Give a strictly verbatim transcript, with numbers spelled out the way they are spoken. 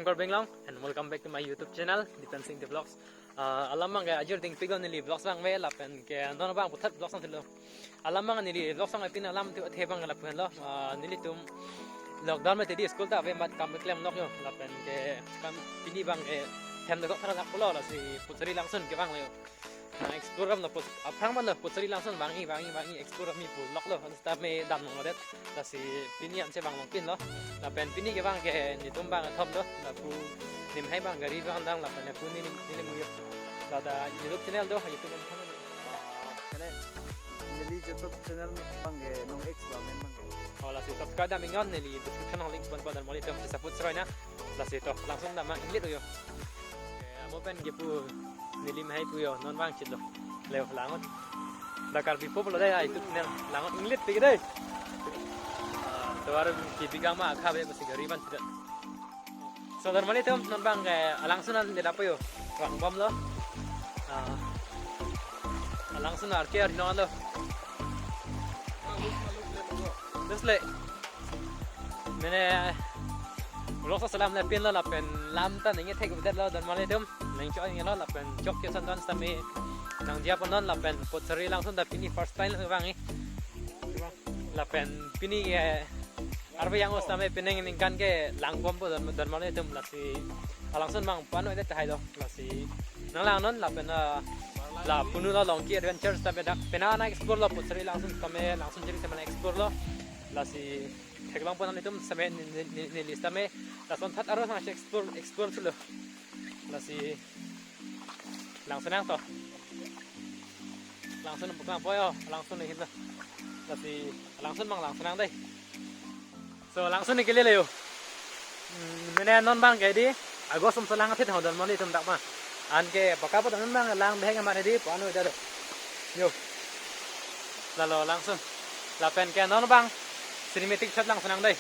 Karbinglong, and welcome back to my YouTube channel, Dipen Sing The Vlogs. Ah, alam abang ke ajir ding piglo neli vlogs abang ave lapen ke non abang puthot vlogs nangthilo. Alam abang neli vlogs abang pini alam thu athe abang lapu henlo. Ah, nelitum lockdown mate di school ta ave mat kam keklem lok yo lapen ke kam pini abang ke hem dokok thara lak pulo lasi Potsari Langsun kevang lo yo. Nang explore damlo Pots-, aphrang manlo Potsari Langsun vangji, vangji, vangji explore damji pu loklo, seta me damlongledet. Lasi pini ansi vanglongpinlo. Lapen pini kevang ke netum abang kethom do. Lapu nelimhai abang gari vangdam lapen lapu neli, neli muyo. Lata YouTube channel do, YouTube name than. Ah, kene, neli YouTube channel abang ke Nong X lo amen abang ke. Oh, lasi subscribe dam iknon, neli description along link ponpo, dan moli tem support sroina. Lasi to, langsung dam ma inglit yo. Oke, amo pen kepu nelimhai pu yo, non vangchitlo. Leo, langot. Da Karbi po pulo dei, ah, YouTube channel. Langot inglit pik dei. Ah, tovar kibikang ma akha be pasi gari vanchit. So, dan moli tem non abang ke alangsun an dela po yo. Vangbomlo. Ah, alangsun arke arino lo. Terus le. Mene, vlog so selam le pinlo lapen lam ta ningje thekvedetlo, dan mali atum ningchok inglo lapen chok ke son don sitame nangji apon non lapen Potsari Langsun ta pini first time vangji. Lapen pini ke arve yang os tame penang ningkan ke langbompo, dan, dan mali atum lasi alangsun abang pano ede tahai lo lasi nanglang non lapen, ah, la punu lo Longki Adventure sitame dak pena nang explore lo Potsari Langsun sitame Langsun jiri sitame nang explore lo lasi theklongpo nanglitum sitame ne, ne, ne, neli sitame lason thot aro sang explore, explore thulo. Lasi Langsun nang to. Langsun puklang po yo, Langsun ahin to. Lasi Langsun abang Langsun nang dei. So, Langsun ni kelele yo. Hmm, mene non abang ke di August um selang athit ho, dan mali atum dak ma. Anke paka po dan abang lang behek ma di po anu ida do. Yo. Lalo Langsun. Lapen ke non abang cinematic shot Langsun nang dei.